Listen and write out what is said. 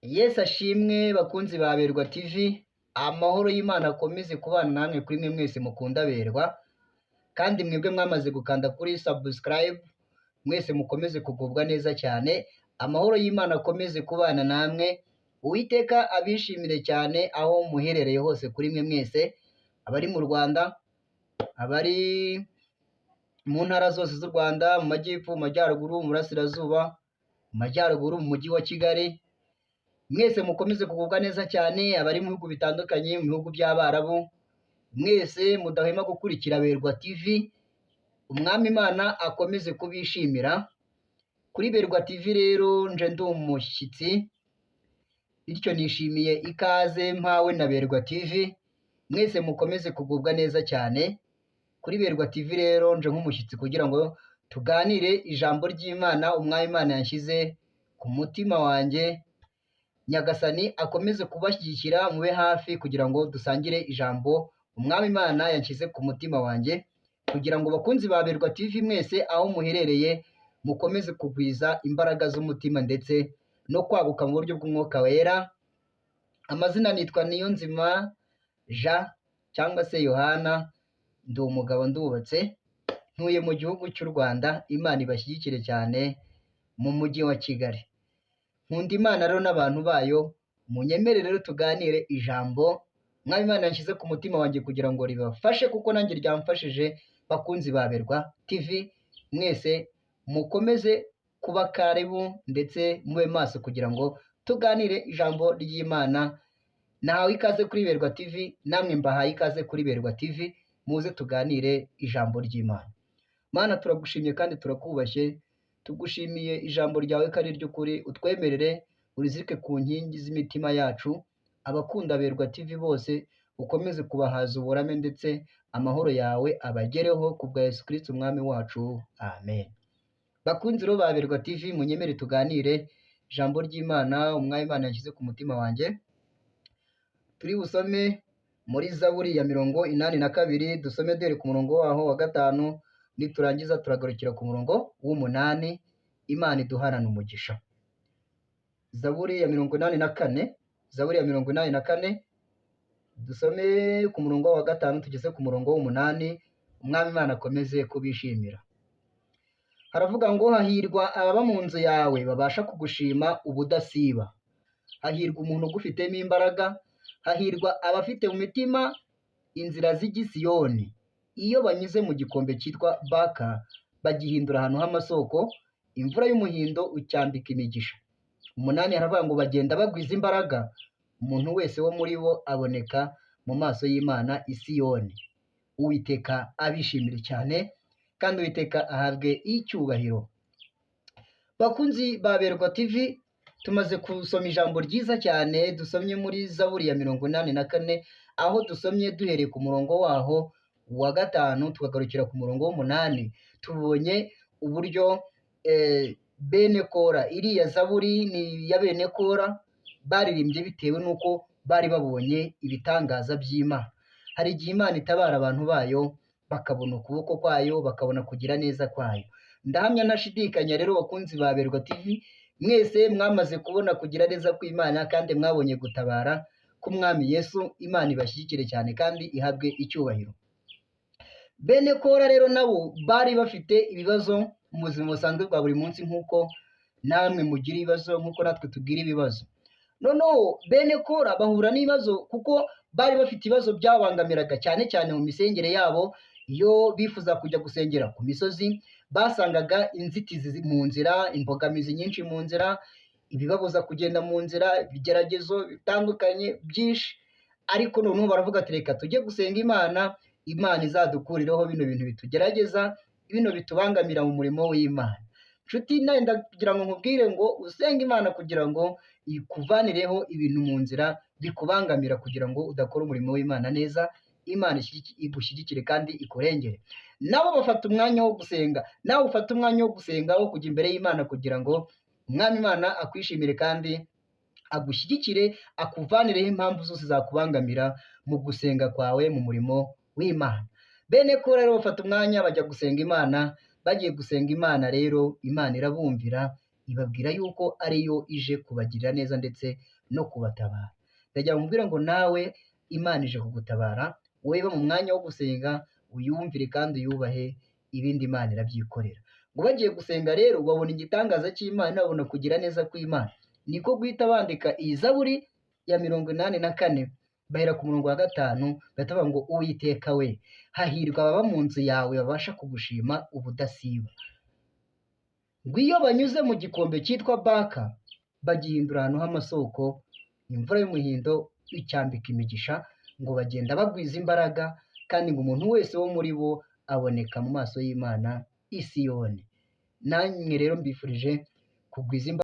Yesu ashimwe bakunzi ba Berwa TV, amahoro y'Imana akomeze kubana namwe kuri mwe mwese mukunda Berwa, kandi mwebwe mwamaze gukanda kuri subscribe, mwese mukomeze kugubwa neza cyane, amahoro y'Imana akomeze kubana namwe, Uwiteka abishimire cyane aho muherereye hose kuri mwe mwese, abari mu Rwanda, abari mu ntara zose z'u Rwanda, mu majyepfo, mu majyaruguru, mu burasirazuba, mu majyaruguru, mu mujyi wa Kigali, mwese mukomeze kugubwa neza cyane, abari mu bihugu bitandukanye, mu bihugu by'Abarabu, mwese mudahwema gukurikira Berwa TV, Umwami Imana akomeze kubishimira. Kuri Berwa TV rero nje ndi umushyitsi, bityo nishimiye ikaze mpawe na Berwa TV, mwese mukomeze kugubwa neza cyane. Kuri Berwa TV rero nje nk'umushyitsi kugira ngo tuganire ijambo ry'Imana, Umwami Imana yanshyize ku mutima wanjye. Nyagasani akomeze kubashyigikira mube hafi kugira ngo dusangire ijambo Umwami Imana yanshyize ku mutima wanjye, kugira ngo bakunzi ba Berwa TV mwese aho muherereye mukomeze kugwiza imbaraga z'umutima ndetse no kwaguka mu buryo bw'umwuka wera. Amazina nitwa Niyonzima Jean cyangwa se Yohana, ndi umugabo ndubatse, ntuye mu gihugu cy'u Rwanda, Imana ibashyigikire cyane mu mujyi wa Kigali. Nkunda Imana rero n'abantu bayo, munyemerere rero tuganire ijambo Umwami Imana yanshyize ku mutima wanjye kugira ngo ribafashe kuko nanjye ryamfashije, bakunzi ba Berwa TV, mwese mukomeze kuba karibu ndetse mube maso kugira ngo tuganire ijambo ry'Imana. Nahawe ikaze kuri Berwa TV, namwe mbahaye ikaze kuri Berwa TV, muze tuganire ijambo ry'Imana. Mana turagushimye kandi turakubashye, tugushimiye ijambo ryawe ko ari iry'ukuri, utwemerere urizirike ku nkingi z'imitima yacu, abakunda Berwa TV bose ukomeze kubahaza uburame ndetse amahoro yawe abagereho ku bwa Yesu Kristo Umwami wacu, amen. Bakunzi rero ba Berwa TV, munyemere tuganire ijambo ry'Imana Umwami Imana yashyize ku mutima wanjye. Turi busome muri Zaburi ya 82, dusome duhere ku murongo waho wa 5, niturangiza turagarukira ku murongo w'8, Imana iduharane umugisha. Zaburi ya 84, Zaburi ya 84, dusome ku murongo wa 5 tugeze ku murongo w'8, Umwami Imana akomeze kubishimira. Haravuga ngo hahirwa ababa mu nzu yawe babasha kugushima ubudasiba. Hahirwa umuntu ugufitemo imbaraga, hahirwa abafite mu mitima inzira z'igisiyoni. Iyo banyuze mu gikombe cyitwa Baka, bagihindura ahantu h'amasoko, imvura y'umuhindo ucyambika imigisha. 8 haravuga ngo bagenda bagwiza imbaraga, umuntu wese wo muri bo aboneka mu maso y'Imana i Siyoni. Uwiteka abishimire cyane kandi Uwiteka ahabwe icyubahiro. Bakunzi ba Berwa TV, tumaze gusoma ijambo ryiza cyane dusomye muri Zaburi ya 84, aho dusomye duhereye ku murongo waho wa 5 tukagarukira ku murongo w'8. Tubonye uburyo bene Kora, iriya zaburi ni iya bene Kora, baririmbye bitewe n'uko bari babonye ibitangaza by'Imana. Hari igihe Imana itabara abantu bayo bakabona ukuboko kwayo, bakabona kugira neza kwayo. Ndahamya ntashidikanya rero bakunzi ba Berwa TV, mwese mwamaze kubona kugira neza kw'Imana kandi mwabonye gutabara k'Umwami Yesu. Imana ibashyigikire cyane kandi ihabwe icyubahiro. Bene Kora rero nabo bari bafite ibibazo mu buzima busanzwe bwa buri munsi, nk'uko namwe mugira ibibazo, nk'uko natwe tugira ibibazo. Noneho bene Kora bahura n'ibibazo kuko bari bafite ibibazo byabangamiraga cyane cyane mu misengere yabo. Iyo bifuza kujya gusengera ku misozi, basangaga inzitizi mu nzira, imbogamizi nyinshi mu nzira, ibibabuza kugenda mu nzira, ibigeragezo bitandukanye byinshi. Ariko noneho baravuga ati reka tujye gusenga Imana, Imana izadukurireho bino bintu bitugerageza, bino bitubangamira mu murimo w'Imana. Nshuti, nawe ndagira ngo nkubwire ngo usenge Imana kugira ngo ikuvanireho ibintu mu nzira bikubangamira kugira ngo udakora umurimo w'Imana neza. Imana igushyigikire kandi ikurengere. Nabo bafata umwanya wo gusenga, nawe ufata umwanya wo gusenga, wo kujya imbere y'Imana kugira ngo Umwami Imana akwishimire kandi agushyigikire, akuvanireho impamvu zose zakubangamira mu gusenga kwawe mu murimo w'Imana. Bene Kora rero bafata umwanya bajya gusenga Imana, bagiye gusenga Imana rero Imana irabumvira, Ibabwira yuko ariyo ije kubagirira neza ndetse no kubatabara. Ndagira ngo nkubwire ngo nawe Imana ije kugutabara, wowe ba mu mwanya wo gusenga, uyumvire kandi uyubahe, ibindi Imana irabyikorera. Ngo bagiye gusenga rero babona igitangaza cy'Imana, babona kugira neza kw'Imana. Niko guhita bandika iyi zaburi ya 84, bahera ku murongo wa 5, bahita bavuga ngo Uwiteka we, hahirwa ababa mu nzu yawe babasha kugushima ubudasiba. Ngo iyo banyuze mu gikombe cyitwa Baka, bagihindura ahantu h'amasoko, imvura y'umuhindo icyambika imigisha, ngo bagenda bagwiza imbaraga, kandi ngo umuntu wese wo muri bo aboneka mu maso y'Imana i Siyoni. Namwe rero mbifurije kugwiza imbaraga.